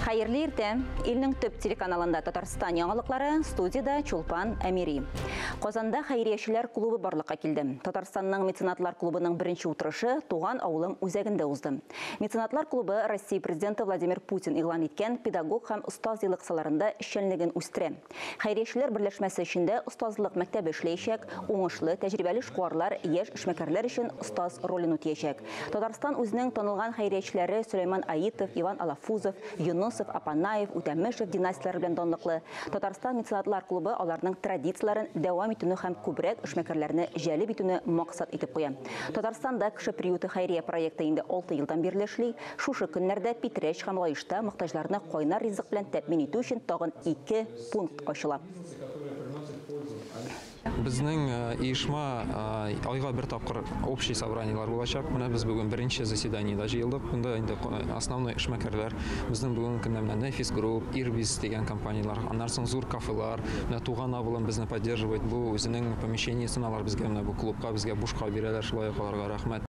Хәерле иртә. Илнең төп телеканалында Татарстан яңалыклары, студияда Чулпан Әмири. Казанда хәйриячеләр клубы барлыкка килде. Татарстанның меценатлар клубының беренче утырышы туган авылым үзәгендә узды. Меценатлар клубы Россия президенты Владимир Путин игълан иткән педагог һәм остаз елы кысаларында эшчәнлеген үстерә. Хәйриячеләр берләшмәсе эчендә остазлык мәктәбе эшләячәк, уңышлы, тәҗрибәле эшкуарлар, яшь эшмәкәрләр өчен остаз ролен үтәячәк. Татарстан үзенең танылган хәйриячеләре Сөләйман Аитов, Иван Алафузов, Юнусов, Апанаев, Үтәмешев династияләре белән данлыклы. Татарстан меценатлар клубы аларның традицияләрен дәвам итүне һәм күбрәк эшмәкәрләрне җәлеп итүне максат итеп куя. Татарстанда кеше приюты хәйрия проекты инде 6 елдан бирле эшли. Шушы көннәрдә Питрәч һәм Лаешта мохтаҗларны кайнар ризык белән тәэмин итү өчен тагын 2 пункт ачыла. Безнең оешма айга бер тапкыр общий собраниелар булачак. Менә без бүген беренче заседаниедә җыелдык. Монда инде основной эшмәкәрләр, безнең бүгенге көндә менә Нефис Групп, Ирбис дигән компанияләр, аннан соң зур кафелар, менә Туган авылым безне поддерживает. Бу үзенең помещениесен алар безгә менә бу клубка безгә бушка бирәләр, шулай ук аларга рәхмәт.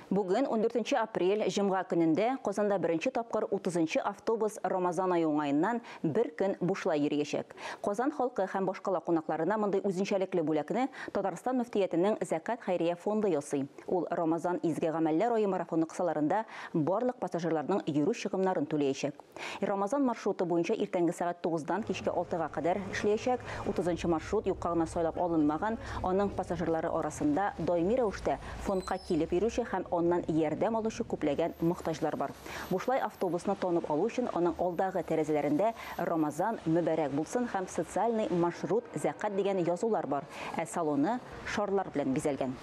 Бүген 14 апрель, җомга көнендә Казанда беренче тапкыр 30 автобус Рамазан ае уңаеннан бер көн бушлай йөриячәк. Казан халкы һәм башкала кунакларына мондый үзенчәлекле бүләкне Татарстан мөфтиятенең Зәкат хәйрия фонды ясый. Ул Рамазан изге гамәлләр ае марафоны кысаларында барлык пассажирларның йөрү чыгымнарын түләячәк. Рамазан маршруты буенча иртәнге сәгать 9-дан кичке 6-га кадәр эшләячәк. 30 маршрут юкка гына сайлап алынмаган. Аның пассажирлары арасында даими рәвештә фондка килеп йөрүче һәм аннан ярдәм алучы күпләгән мохтаҗлар бар. Бушлай автобусны танып алу өчен аның алдагы тәрәзәләрендә Рамазан мөбарәк булсын һәм социальный маршрут зәкат дигән язулар бар, ә салоны шарлар белән бизәлгән.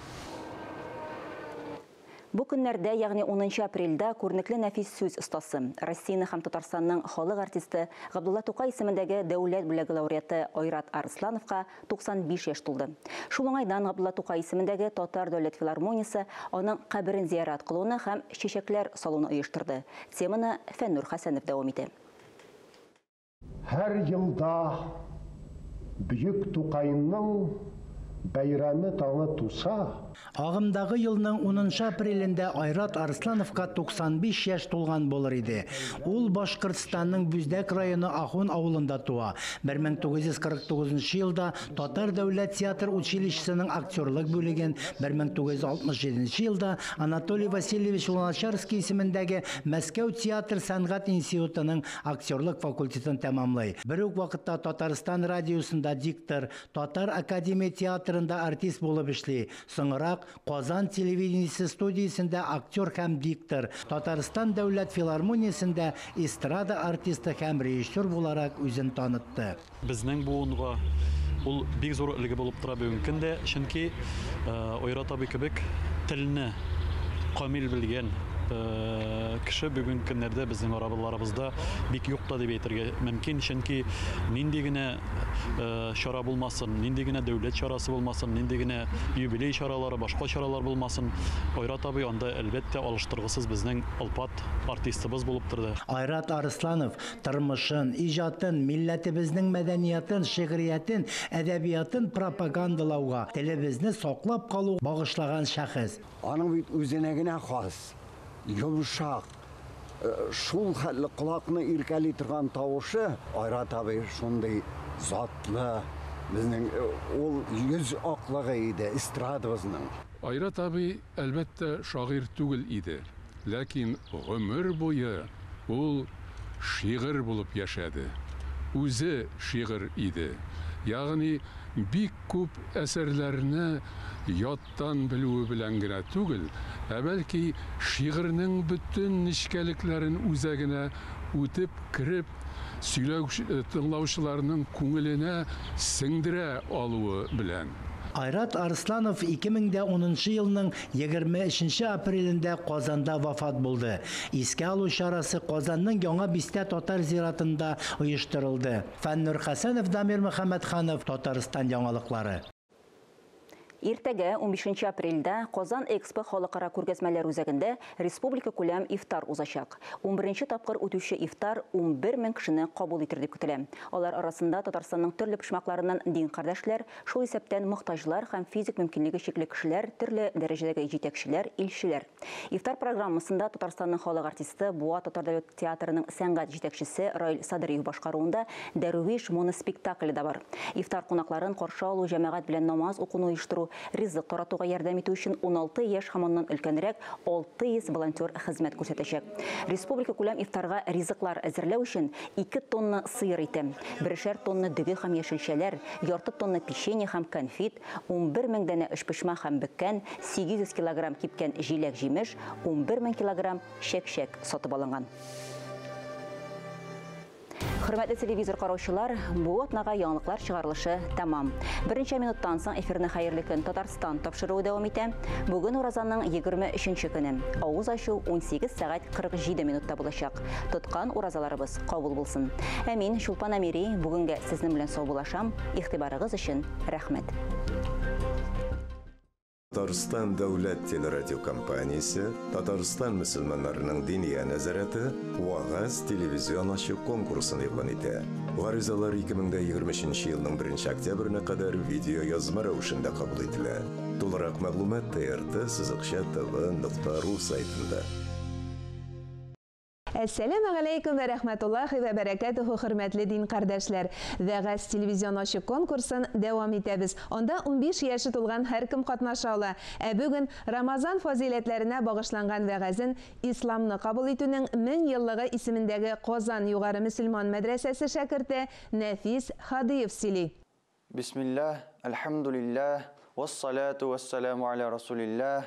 Бу көннәрдә, ягъни 10 апрельдә күренекле нәфис сүз остасы, Россияның һәм Татарстанның халык артисты Габдулла Тукай исемендәге дәүләт бүләге лауреаты Айрат Арслановка 95 яшь тулды. Шул уңайдан Габдулла Тукай исемендәге Татар дәүләт филармониясе аның каберен зиярат кылуны һәм чәчәкләр салуны оештырды. Теманы Фәннур Хәсәнов дәвам итә. Һәр елда бөек Тукайның бәйрәме таңы туса. Агымдагы елның 10 апрелендә Айрат Арслановка 95 яшь тулган булыр иде. Ул Башкортстанның Бүздәк районы Ахун авылында туа. 1949 елда Татар дәүләт театр училищесының актерлык бүлеген, 1967 елда Анатолий Васильевич Луначарский исемендәге Мәскәү театр сәнгать институтының актерлык факультетын тәмамлый. Бер үк вакытта Татарстан радиосында диктор, Татар академия театрында артист булып эшли. Соңрак Казан телевидениесе студиясендә актер һәм диктор, Татарстан дәүләт филармониясендә эстрада артисты һәм режиссер буларак үзен танытты. Безнең буынга ул бик зур өлге булып тора бүгенге көндә, чөнки Айрат абый кебек телне камил белгән кеше бүгенге көннәрдә безнең арабызда бик юк та дип әйтергә мөмкин, чөнки нинди генә чара булмасын, нинди генә дәүләт чарасы булмасын, нинди генә юбилей чаралары, башка чаралар булмасын, Айрат абый анда әлбәттә алыштыргысыз безнең олпат артистыбыз булып торды. Айрат Арсланов тормышын, иҗатын, милләтебезнең мәдәниятын, шигъриятен, әдәбиятын пропагандалауга, телебезне саклап калу багышлаган шәхес. Аның бит үзенә генә хас, йомшак, шул хәтле колакны иркәли торган тавышы. Айрат абый шундый затлы, безнең ул йөз аклыгы иде эстрадабызның. Айрат абый әлбәттә шагыйрь түгел иде, ләкин гомер буе ул шигырь булып яшәде. Үзе шигырь иде. Ягъни бик күп әсәрләрне яттан белүе белән генә түгел, ә бәлки шигырьнең бөтен нечкәлекләрен үзәгенә үтеп кереп, сөйләү тыңлаучыларның күңеленә сеңдерә алуы белән. Айрат Арсланов 2010 елның 23 апрелендә Казанда вафат булды. Искә алу чарасы Казанның Яңа Бистә татар зиратында оештырылды. Фәннур Хәсәнов, Дамир Мөхәммәтханов, Татарстан яңалыклары. Иртәгә 15 апрельдә Казан Экспо халыкара күргәзмәләр үзәгендә республика күләм ифтар узачак. 11 тапкыр үтүче ифтар 11 мең кешене кабул итер дип көтелә. Алар арасында Татарстанның төрле почмакларыннан дин кардәшләр, шул исәптән мохтаҗлар һәм физик мөмкинлеге чикле кешеләр, төрле дәрәҗәдәге җитәкчеләр, илчеләр. Ифтар программасында Татарстанның халык артисты, Буа татар дәүләт театрының сәнгать җитәкчесе Раил Садриев башкаруында Дәрвиш моноспектакле дә бар. Ифтар кунакларын каршы алу, җәмәгать белән намаз укуны оештыру, ризык таратуга ярдәм итү өчен 16 яшь һәм аннан өлкәнрәк 600 волонтер хезмәт күрсәтәчәк. Республика күләм ифтарга ризыклар әзерләү өчен 2 тонна сыер ите, 1 тонна дөге һәм яшелчәләр, ярты тонна печенье һәм конфет, 11 мең данә өчпочмак һәм бөккән, 800 килограмм кипкән җиләк-җимеш, 11 мең килограмм чәк-чәк сатып алынган. Хөрмәтле телевизор караучылар, бу атнага яңалыклар чыгарылышы тәмам. Берничә минуттан соң эфирны Хәерле көн Татарстан тапшыруы дәвам итә. Бүген уразаның 23 көне. Авыз ачу 18 сәгать 47 минутта булачак. Тоткан уразаларыбыз кабул булсын. Ә мин Чулпан Әмири бүгенгә сезнең белән саубуллашам. Игътибарыгыз өчен рәхмәт. Татарстан дәүләт телерадиокомпаниясе, Татарстан мөселманнарының диния нәзарәте Вагаз телевизион ачык конкурсын игълан итә. Гаризалар 2023 елның 1 октябренә кадәр видео язма рәвешендә кабул ителә. Тулырак мәгълүмат trt-tv.ru сайтында. Әссәламу алейкум вә рәхмәтуллахи вә бәрәкәтүһү, хөрмәтле дин кардәшләр. Вәгазь телевизион ачык конкурсын дәвам итәбез. Анда 15 яше тулган һәркем катнаша ала. Ә бүген Рамазан фазыйләтләренә багышланган вәгазен Исламны кабул итүнең 1000 еллыгы исемендәге Казан югары мөселман мәдрәсәсе шәкерте Нәфис Хадиев сөйли. Бисмиллах, альхамдулиллах, вассалату вассаламу аля расулиллах.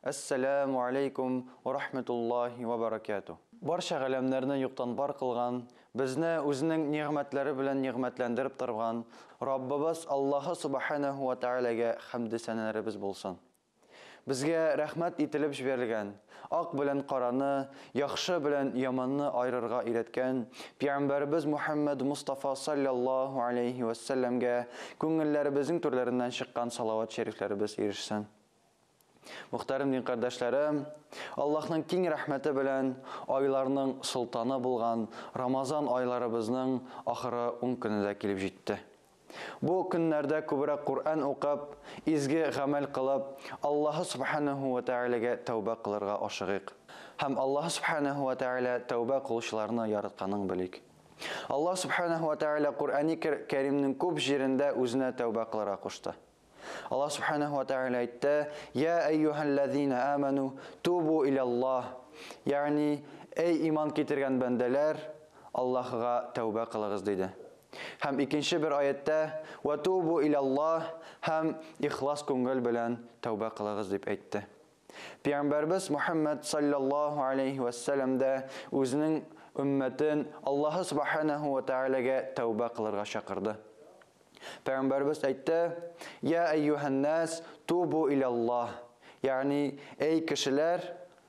Әссәламу алейкум ва рахматуллахи ва баракатуh. Барча галәмнәрне юктан бар кылган, безне үзенең нигъмәтләре белән нигъмәтләндереп торган Раббыбыз Аллаһы субханаһу ва таалагә хәмде сәнәләребез булсын. Безгә рәхмәт ителеп җибәрелгән, ак белән караны, яхшы белән яманны айырырга өйрәткән Пәйгамбәребез Мухаммад Мустафа саллаллаһу алейхи ва сәлләмгә күңелләребезнең түрләреннән чыккан салават шәрифләребез ирешсен. Мөхтәрәм дин кардәшләрем, Аллаһның киң рәхмәте белән айларның солтаны булган Рамазан айларыбызның ахыры 10 көне дә килеп җитте. Бу көннәрдә күбрәк Коръән укып, изге гамәл кылып, Аллаһы субханаһу ва таалагә тәүбә кылырга ашыгыйк. Һәм Аллаһы субханаһу ва тааля тәүбә кылучыларны яратканын белик. Аллаһ субханаһу ва тааля Коръәни Кәримнең күп җирендә үзенә тәүбә кылырга кушты. Аллаһ субханаһу ва тааля әйтте: "Я әйюһәлләзина аману тубу илаллаһ." Ягъни, эй иман китергән бәндәләр, Аллаһыга тәүбә кылыгыз диде. Һәм икенче бер аятта: "Ва тубу илаллаһ" һәм ихлас күңел белән тәүбә кылыгыз дип әйтте. Пәйгамбәрбез Мухаммад саллаллаһу алейхи ва саллям да үзенең өммәтен Аллаһ субханаһу ва таалагә тәүбә кылырга чакырды. Пәйгамбәрбез әйтте: "Я әйюһән-нас тубу илаллаһ." Ягъни, эй кешеләр,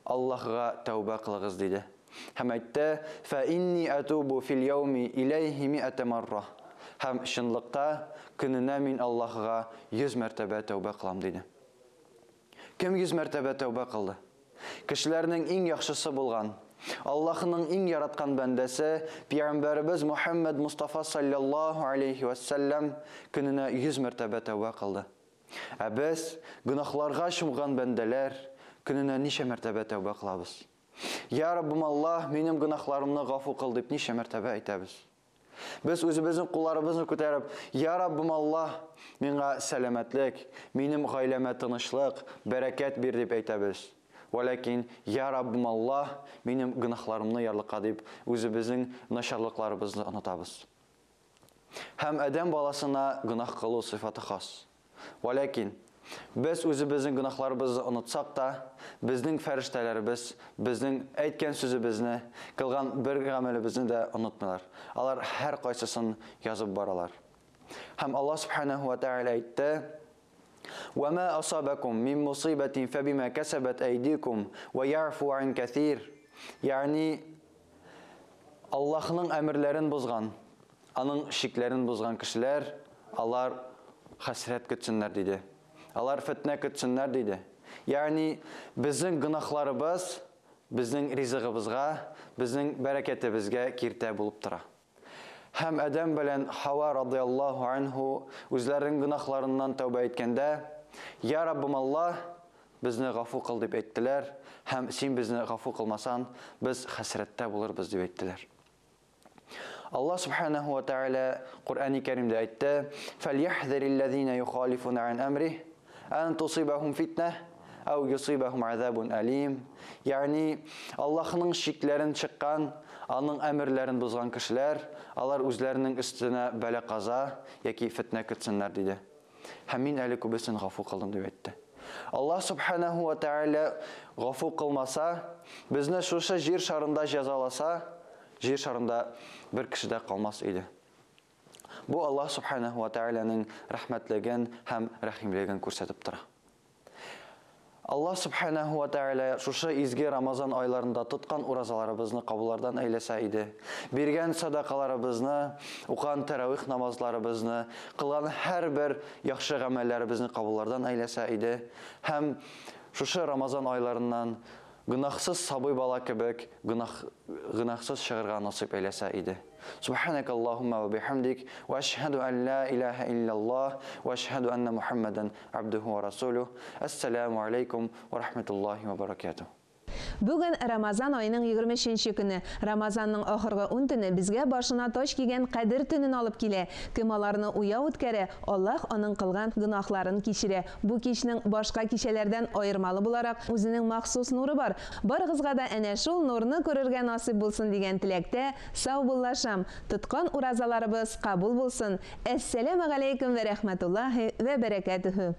Аллаһга тәүбә кылыгыз диде. Һәм әйтте: "Фа инни атубу фил яуми иләйһи ми'ата марра." Һәм чынлыкта көненә мин Аллаһга 100 мәртәбә тәүбә кылам диде. Кем 100 мәртәбә тәүбә кылды? Кешеләрнең иң яхшысы булган, Аллаһның иң яраткан бәндәсе Пәйгамбәребез Мухаммад Мустафа саллаллаһу алейхи ва саллям көненә 100 мәртәбә тәүбә кылды. Ә без, гөнаһларга чумган бәндәләр, көненә ничә мәртәбә тәүбә кылабыз? Я Раббым Аллаһ, минем гөнаһларымны гафу кыл дип ничә мәртәбә әйтәбез? Без үзебезнең кулларыбызны күтәреп, Я Раббым Аллаһ, миңа сәламәтлек, минем гаиләмә тынычлык, бәрәкәт бир дип әйтәбез. Вәләкин, Я Раббым Аллаһ, минем гөнаһларымны ярлыка дип үзебезнең начарлыкларыбызны онытабыз. Һәм адәм баласына гөнаһ кылу сыйфаты хас. Вәләкин, без үзебезнең гөнаһларыбызны онытсак та, безнең фәрештәләребез безнең әйткән сүзебезне, кылган бер гамәлебезне дә онытмыйлар. Алар һәр кайсысын язып баралар. Һәм Аллаһ субханаһу ва тааля әйтте: "Ва ма асабакум мин мусибатин фабима касабат айдикум ва яъфу ан касир." Ягъни Аллаһның әмерләрен бозган, аның шикләрен бозган кешеләр, алар хәсрәт көтсеннәр диде. Алар фетнә көтсеннәр, диде. Ягъни безнең гөнаһларыбыз безнең ризыгыбызга, безнең бәрәкәтебезгә киртә булып тора. Һәм Адәм белән Хава радыяллаһу анһу үзләренең гөнаһларыннан тәүбә иткәндә, Я Раббым Аллаһ, безне гафу кыл дип әйттеләр, һәм син безне гафу кылмасан, без хәсрәттә булырбыз дип әйттеләр. Аллаһ субханаху ва тааля Коръәни Кәримдә әйтте: "Фәльяхзариллазина юхалифуна ан амрих ан тусибахум фитнә ау юсибахум азабун алим." Ягъни Аллаһның чикләрен чыккан, аның әмерләрен бозган кешеләр, алар үзләренең өстенә бәла-каза яки фитнә көтсеннәр диде. Һәм мин әле күбесен гафу кылдым дип әйтте. Аллаһ субханаху ва тааля гафу кылмаса, безне шушы җир шарында җәзаласа, җир шарында бер кеше дә калмас иде. Бу Аллаһ субханаху ва тааляның рәхмәтлеген һәм рәхимлеген күрсәтеп тора. Аллаһ субханаху ва тааля шушы изге Рамазан айларында тоткан уразаларыбызны кабуллардан әйләсә иде. Биргән садакаларыбызны, укыган тәравих намазларыбызны, кылган һәрбер яхшы гамәлләребезне кабуллардан әйләсә иде. Һәм шушы Рамазан айларыннан гөнаһсыз сабый бала кебек гөнаһ гөнаһсыз чыгарга насыйп әйләсә иде. Субханак Аллаһумма ва бихамдик ва ашһаду ан ла илаһа илляллаһ ва ашһаду анна Мухаммадан абдуху ва расулух. Ассаламу алейкум ва рахматуллахи ва баракатух. Бүген Рамазан аеның 23 көне. Рамазанның ахыргы 10 төне безгә башына таҗ кигән Кадер төнен алып килә. Кем аларны уяу үткәрә, Аллаһ аның кылган гөнаһларын кичерә. Бу кичнең башка кичәләрдән аермалы буларак үзенең махсус нуры бар. Барыгызга да әнә шул нурны күрергә насыйп булсын дигән теләктә саубуллашам. Тоткан уразаларыбыз кабул булсын. Әссәламегаләйкүм вә рәхмәтуллаһи вә бәрәкәтүһү.